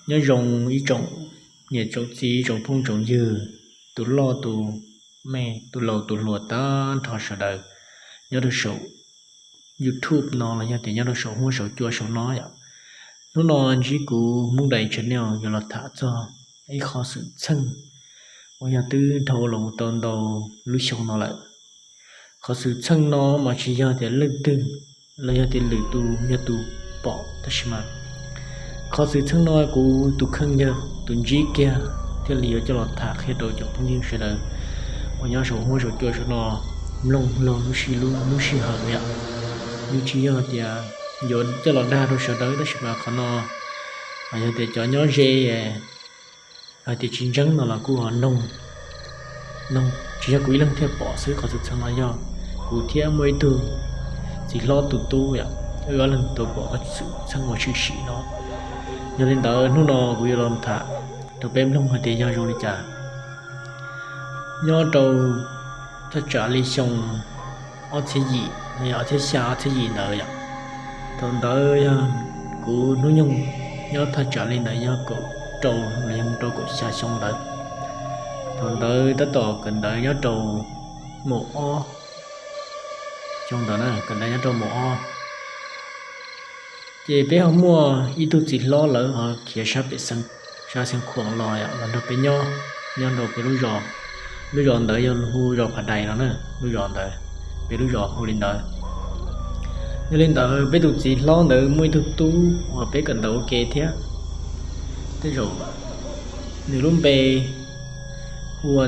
Nyob zoo ib tsoom niam tsoom txiv, tsoom phooj tsoom ywg, tus loj tus me, tus laus tus hluas tag nrho sawv daws nyob rau saum YouTube no los yog tias nyob rau saum huab saum cua saum no yom. Hnub no ntsib kuv Hmoob Dais Channel yuav los tham txog ib qho xwm txheej uas yog twb dhau los tau ntau lub xyoo no lawm. Qhov xwm txheej no mas tsis yog tias leej twg los yog tias lwm tus yog tus pom, tab sis mas qhov xwm txheej no kuv tus kheej yog tus ntsib kiag thiaj li yuav coj los tham qhia rau cov phooj ywg sawv daws uas nyob saum huab saum cua saum no mloog laug lub sij lub lub sij hawm yom. Nws tsis yog tias yuav coj los dag rau sawv daws, tab sis mas qhov no mas yog tias cov nyob ze hais tias tsis ntseeg no los kuj ho noog, tsis yog kuv ib leeg thiaj pom xwb, qhov xwm txheej no yog kuv thiab muaj ib tug txiv hlob tus tub yom, wb ob leeg tau pom qhov xwm txheej uas tshwm sim no. Yog li ntawd hnub no kuv yuav los tham rau peb mloog hais tias yog zoo li cas. Nyob rau thaj tsam li xyoo ob txhiab yim, ob txhiab xya ob txhiab yim ntawd yom. Thaum ntawd yog kuv hnub nyoog nyob thaj tsam li ntawd yog kaum rau los yog mus rau kaum xya xyoo ntawd. Thaum ntawd tab tom kawm ntawv nyob rau mos ob, xyoo ntawd na kawm ntawv nyob rau mos ob. Ces peb ho muaj ib tug txiv hlob lawv ho khiav sab pem xeev, sab xeev khuam los los nrog peb nyob, nyob rau peb lub zos. Lub zos ntawd yog hu zos Phav Dais no na, lub zos ntawd, peb lub zos hu li ntawd. Yog li ntawd peb tus txiv hlob ntawd muaj ib tug tub uas peb kawm ntawv ua ke thiab, tej zaum nws lub npe hu ua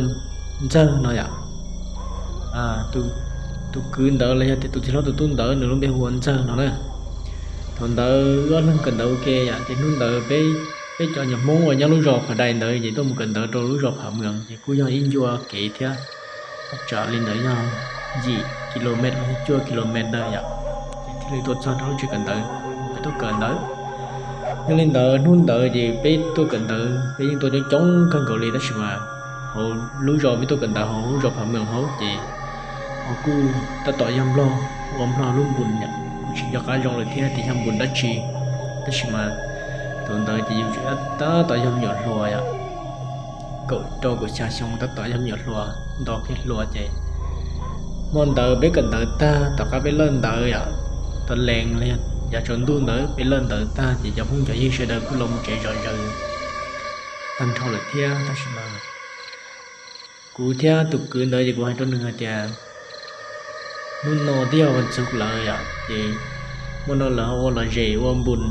Ntxawg no yom. Tus kwv ntawd los yog tias tus txiv hlob tus tub ntawd nws lub npe hu ua Ntxawg no na. Thaum ntawd wb ob leeg kawm ntawv ua ke yom, ces hnub ntawd peb, peb cov nyuam Hmoob uas nyob lub zos Phav Dais ntawd ces tuaj mus kawm ntawv rau lub zos Phav Mees ces kuj yog ib ncua kev thiab, thaj tsam li ntawd yog yim kilomet los yog cuaj kilomet ntawd yom. Ces thiaj li tuaj txog rau lub tsev kawm ntawd, peb tuaj kawm ntawv. Yog li ntawd hnub ntawd ces peb tuaj kawm ntawv peb yeej tuaj coob coob kawg nkaus li, tab sis mas hauv lub zos peb tuaj kawm ntawv hauv lub zos Phav Mees hauv ces ho kuj tab tom yog nplog, ua nplog lub npus yom, kuj tsis nco qab zoo lawm thiab tias yog npus dab tsi, tab sis mas thaum ntawd ces yus tseem tab tom yog me nyuam hluas yom, kaum rau kaum xya xyoo tab tom yog me nyuam hluas, nto kiag hluas ces hmo ntawd peb kawm ntawv tag tom qab peb lawj ntawv yom, tau lees los yog yav tsaus ntuj ntawd peb lawj ntawv tag ces cov phooj cov ywg sawv daws kuj los mus tsev zom zaws tag nrho lawm thiab, tab sis mas kuv thiab tus kwv ntawd ces kuv hais rau nws hais tias hnub no twb yog vas txug lawm yom, ces muaj no lawv ho ua lom zem ua npus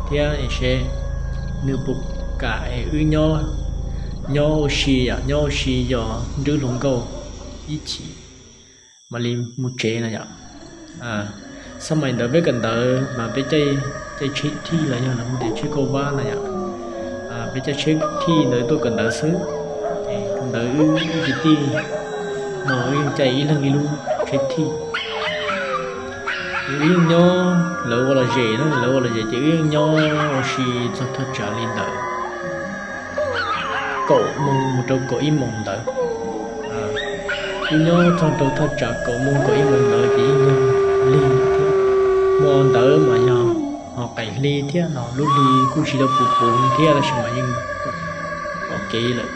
thiab es seb nws puas kam es wb nyob, nyob ua si yom, nyob ua si yos nrwb hluas nkauj ib chim mam li mus tsev no yom. Xab mais ntawd peb kawm ntawv mas peb caij, caij tsheb thij los yog lawv hu tias tsheb kauj vab no yom. Peb caij tsheb thij ntawd tuaj kawm ntawv xwb. Ntawd wb kwv tij no wb yeej caij ib leeg ib lub tsheb thij. Ces wb yeej nyob, lawv ua lom zem na, lawv ua lom zem ces wb yeej nyob ua si txog thaj tsam li ntawd kaum moos mus rau kaum ib moos ntawd. Wb nyob txog rau thaj tsam kaum moos kaum ib moos ntawd ces yeej yog lig thiab. Hmo ntawd mas yog ho qaim hli thiab no, lub hli kuj tsis tau puv puv thiab tab sis mas yeej pom kev lawm,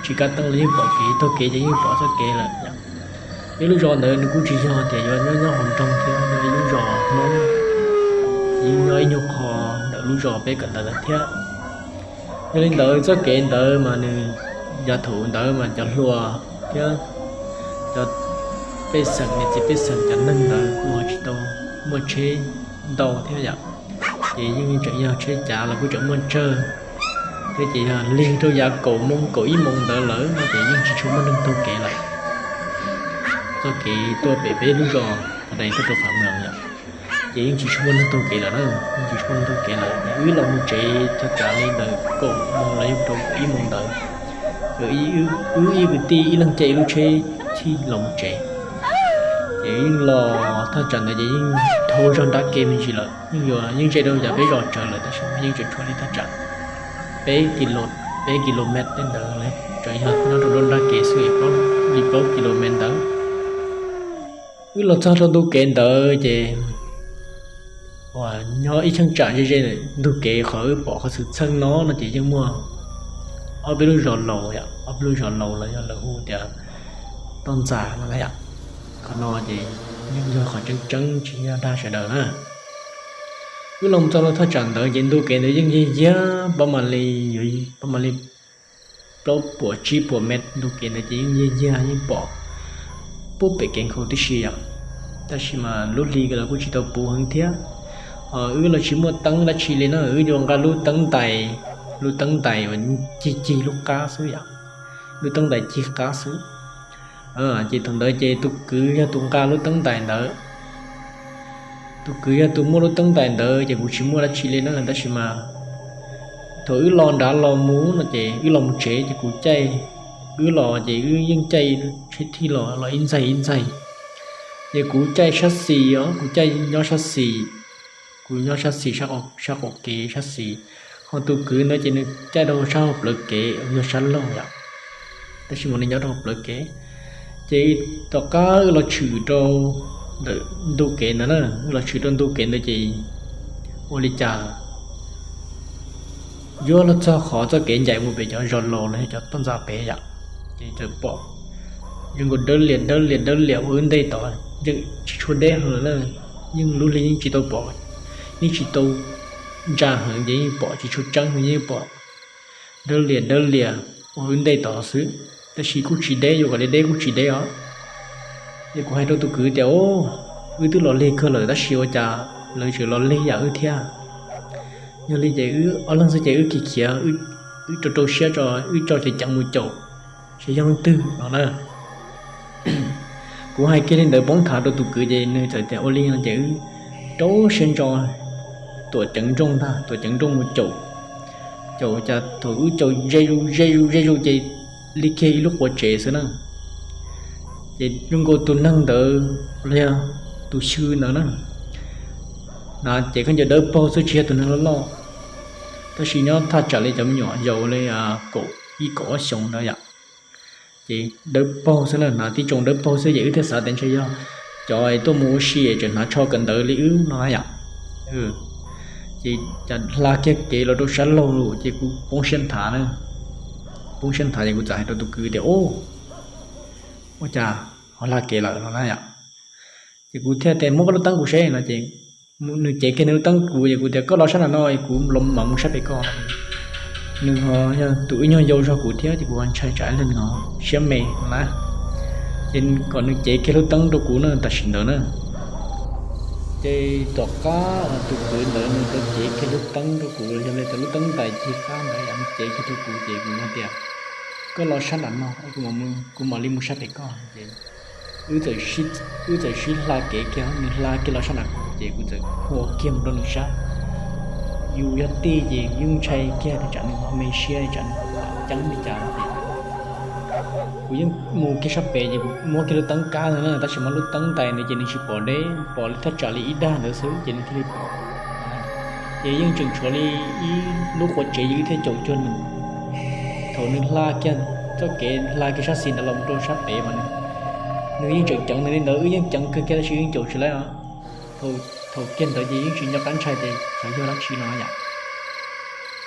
tsis kab teeb los yeej pom kev, taug kev ces yeej pom txoj kev lawm. Ib lub zos ntawd nws kuj tsis yog tias yuav nyob nyob hauv nroog thiab, yog ib lub zos Hmoob, yeej nyob ib nyuag qho ntawm lub zos peb kawm ntawv ntawd thiab. Yog li ntawd txoj kev ntawd mas nws, yav thaum ntawd mas cov hluas thiab cov pej xeem, niam txiv pej xeem cov neeg ntawd kuj ho tsis tau muaj tsheb ntau thiab yom, ces yeej tseem yog tsheb cav los kuj tseem muaj tsawg thiab. Ces yog lig rau yav kaum moos kaum ib moos ntawd lawm no ces yeej tsis tshua muaj neeg taug kev lawm. Txoj kev tuaj pem peb lub zos Phav Dais tuaj rau Phav Mees yom, ces yeej tsis tshua muaj neeg taug kev lawm na, yeej tsis tshua muaj neeg taug kev lawm. Wb los mus tsev thaj tsam li ntawd kaum moos los yog rau kaum ib moos ntawd, ces wb ib kwv tij ib leeg caij ib lub tsheb thij los mus tsev. Ces yeej los thaj tsam ntawd ces yeej dhau zog nrab kev me ntsis lawm, yeej yuav, yeej ze rau yav peb zos tsawv lawm tab sis yeej tseem tshuav li thaj tsam peb kis, peb kilomev tej ntawd, tseem yog nyob rau nruab nrab kev xwb, li plaub kilomev ntawd. Wb los txog rau ntu kev ntawd ces nyob ib cheeb tsam ze ze ntug kev qhov wb pom qhov xwm txheej no no ces yeej muaj ob peb lub zos laus, ob peb lub zos laus los yog lawv hu tias toj ntxas no na yom. Qhov no ces yeej yog qhov tseeb tseeb tsis yog dag sawv daws na. Wb los txog rau thaj tsam ntawd ces ntug kev ntawd yeej yig yag, pab mam li, pab mam li plaub puas tsib puas mev ntug kev ntawd ces yeej yig yag yeej pom pub pem kev nkhaus tib si yom. Tab sis mas lub hli los kuj tsis tau puv heev thiab. Wb los tsis muaj teeb dab tsi li na, wb yuav nqa lub teeb ntais, lub teeb ntais uas cig cig lub qab xwb yom, lub teeb ntais cig qab xwb. Ces thaum ntawd ces tus kwv yog tus nqa lub teeb ntais ntawd. Tus kwv yog tus muaj lub teeb ntais ntawd ces kuv tsis muaj dab tsi li na, tab sis mas thaum wb los nrad los mus no ces wb los mus tsev ces kuv caij, wb los ces wb yeej caij tsheb thij los los ib ntxaig ib ntxaig. Ces kuv caij sab xis os, kuv caij nyob sab xis, kuv nyob sab xis, sab qaum kev sab xis, ho tus kwv ntawd ces nws caij rau sab hauv plawv kev yog sab laug yom, tab sis mas nws nyob rau hauv plawv kev. Ces tom qab wb los tshwm rau ntawm ntug kev ntawd na, wb los tshwm rau ntug kev ntawd ces ua li cas yuav los txog qhov txoj kev ncaim mus pem cov zos laus los yog cov toj ntxas pem yom, ces txawm pom zoo nkaus dawb lias dawb lias dawb lias ua wb ntej tod, yeej tsis tshua deb heev lawm na, yeej lub hli yeej tsis tau pom, yeej tsis tau ntsa heev ces yeej pom tsis tshua tseeb heev, yeej pom dawb lias dawb lias ua wb ntej tod xwb, tab sis kuj tsis deb, yuav kom li deb kuj tsis deb os. Ces kuv hais rau tus kwv tias, Wb twb los lig kawg lawm tab sis ua cas lawv tseem los lig yam wb thiab? Yog li ces wb ob leeg xwb ces wb khiav khiav, wb rau rau siab tso, wb tso ceev ceev mus caum saib yog leej twg no na. Kuv hais kiag li ntawd poob nthav rau tus kwv ces nws txawm tias ua li no ces wb rau siab ntso tuam ceev nrooj ntag, tuam ceev nrooj mus caum. Caum cas thaum wb caum ze zuj ze zuj ze zuj ces li kiag ib lub quav tsev xwb na. Ces zoo nkaus tus neeg ntawd los yog tus xyw ntawd na, hnav cev khaub ncaws dawb paug xwb tsis yog tus neeg loj loj, tab sis nyob thaj tsam li cov me nyuam yaus li kaum ib kaum ob xyoos ntawd yom. Ces dawb paug xwb na, hnav tib tsoom dawb paug xwb ces wb thiaj xav tias ntshe yog cov tuaj mus ua si es tseem hnav tsho kawm ntawv li wb no na yom. Ces cas hla kiag kev los rau sab laug lawm ces kuv poob siab nthav na. Poob siab nthav ces kuv txawm hais rau tus kwv tias, Ua cas ho hla kev lawm no na yom? Ces kuv thiaj tias, Muab koj lub teeb kuv seb no ces nws cev kiag nws lub teeb kuv ces kuv tias, Koj los sab nram no es kuv mam mus sab pem koj. Nws ho yog tus wb nyuag yau zog kuv thiab ces kuv ho ntshai tsam ib leeg nws ho siab me no na. Ces kom nws cev kiag lub teeb rau kuv na tam sim ntawd na. Ces tom qab tus kwv ntawd nws tau cev kiag lub teeb rau kuv, yog li ntawd lub teeb ntais cig qab ntawd nws cev kiag rau kuv ces kuv hais tias, Koj los sab nram no, kuv mam li mus sab pem koj. Ces wb txawm sib hla kev kiag, nws hla kiag los sab nram kuv ces kuv txawm hu kiag mus rau nws sab. Yus yog tij ces yeej ntshai kiag tias tsam nws ho me siab tsam nws ceeb li cas no ces kuv yeej mus kiag sab pem ces kuv muab kiag lub teeb kab ntawd na, tab sis mas lub teeb ntais ntawd ces nws tsis pom deb, pom li thaj tsam li ib dag ntawd xwb ces nws thiaj li pom. Ces yeej tseem tshuav li ib lub quav tsev ces wb thiaj caum cuag nws. Thaum nws hla kiag txoj kev hla kiag sab xis ntawd los rau sab pem mas nws yeej tseem ceev nws li ntawd, wb yeej ceev kawg kiag tab sis yeej caum tsis laib os. Thaum kiag ntawd ces yeej tsis nco qab ntshai tias xyov yog dab tsi no yom.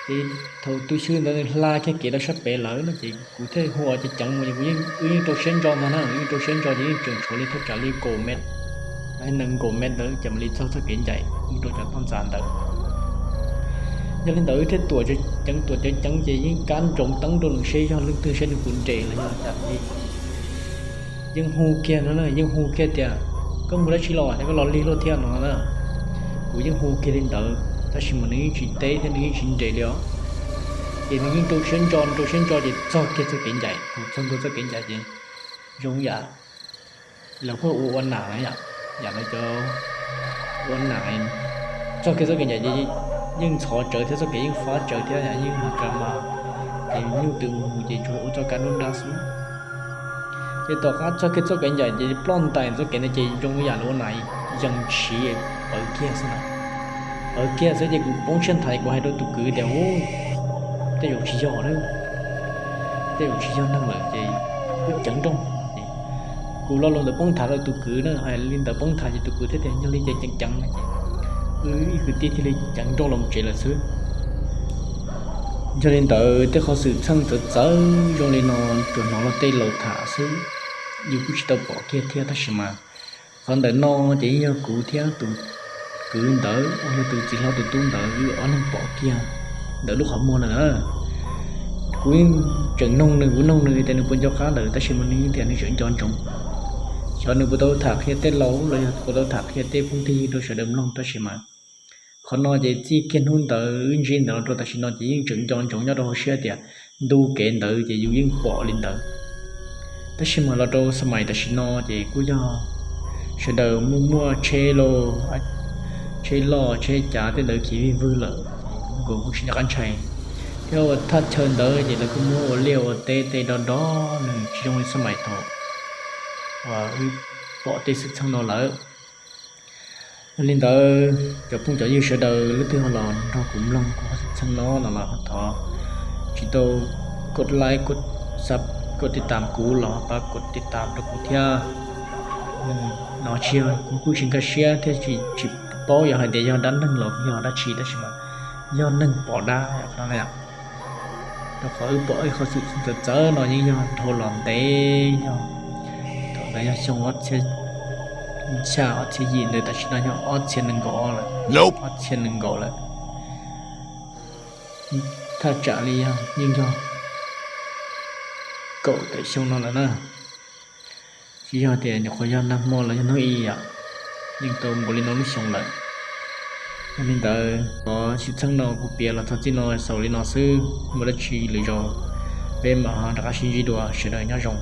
Ces thaum tus xyw ntawd nws hla kiag kev rau sab pem lawm no ces kuv thiaj hu ua ceev ceev mus ces kuv yeej, wb yeej rau siab ntso ntag na, yeej rau siab ntso ces yeej tseem tshuav li thaj tsam li kaum mev, nees nkaum mev ntawd ces mam li txog txoj kev ncaim mus rau cov toj ntxas ntawd. Yog li ntawd wb thiaj tuam ceev tuam ceev ceev ces yeej kab ntsoov teeb rau nws seb yog leej twg, seb nws puas nres los yog cas li. Yeej hu kiag no na, yeej hu kiag tias, Koj mus dab tsi los es koj los lig luaj thiab no na. Kuv yeej hu kiag li ntawd tab sis mas nws yeej tsis teb thiab nws yeej tsis nres li os. Ces nws yeej rau siab ntso rau siab ntso ces txog kiag txoj kev ncaim, kuv txog ntua txoj kev ncaim ces zoo yam lawv pheej ua ua nam yom, yam lawv cov ua nam. Txog kiag txoj kev ncaim ces yeej ntxhov tsawv thiab, txoj kev yeej fab tsawv thiab, yeej mus ka mas, ces nyuj twm mus ces tsuas ua txoj kab nruab nrab xwb. Ces tom qab txog kiag txoj kev ncaim ces ploj ntais txoj kev ntawd ces zoo yam li ua nam yees siv pawv kiag xwb na. Pawv kiag xwb ces kuv poob siab nthav kuv hais rau tus kwv tias, Tej zaum tsis yog na, tej zaum tsis yog neeg lawm ces wb ceev nrooj. Kuv lo lus ntawd poob nthav rau tus kwv na, hais li ntawd poob nthav ces tus kwv thiaj tias, Yog li ces ceev ceev no ces wb ib kwv tij thiaj li ceev nrooj los tsev lawm xwb. Yog li ntawd tej qhov xwm txheej txawv txawv zoo li no tsuas hnov luag tej laus tham xwb, yus kuj tsis tau pom kiag thiab, tab sis mas qhov ntawm no ces yeej yog kuv thiab tus kwv ntawd uas yog tus txiv hlob tus tub ntawd wb ob leeg pom kiag ntawm lub qhov muag na. Kuv yeej tseem noog nws, kuv noog nws tias nws puas nco qab lawm, tab sis mas nws yeej tias nws tseem nco ntsoov. Xyov nws puas tau tham qhia tej laus los yog puas tau tham qhia tej phooj tej ywg rau sawv daws mloog, tab sis mas qhov no ces txij kiag hnub ntawd wb ntsib ntawd los rau tam sim no ces yeej tseem nco ntsoov nyob rau hauv siab tias ntu kev ntawd ces yus yeej pom li ntawd. Tab sis mas los rau xab mais tam sim no ces kuj yog sawv daws muaj muaj tsheb loj, tsheb loj tsheb cav tej ntawd khiv vij vwg lawm, nkaus kuj tsis nco qab ntshai thiab. Ua thaj chaw ntawd ces lawv kuj muab ua liaj ua teb tej do do, nws tsis zoo li xab mais thaum uas wb pom tej xwm txheej no lawm. Yog li ntawd cov phooj cov ywg sawv daws leej twg ho los nrog kuv mloog kuv qhov xwm txheej no no los thov tsis tau kos like, kos sub, kos tiv tam kuv los pab kos tiv tam rau kuv thiab. No tsis yog kuv kuj tsis nkag siab thiab tsis paub yog hais tias yog dab neeg los yog dab tsi, tab sis mas yog neeg pom dab no. Rau qhov wb pom ib qhov xwm txheej txawv txawv no yeej yog dhau los ntev, yog thaum ntawd yog xyoo ob txhiab xya ob txhiab yim ntawd, tam sim no yog ob txhiab nees nkaum lawm, ob txhiab nees nkaum lawm. Thaj tsam li yog yeej yog kaum tawm xyoo no lawm na. Tsis yog tias nyuam qhuav yog nag hmo los yog hnub ib yam, yeej tau npaum li no lub xyoo lawm. Yog li ntawd qhov xwm txheej no kuv piav los txog txij no xaus li no xwb, muaj dab tsi lwm zaus peb mam ho rov qab sib ntsib dua, sawv daws nyob zoo.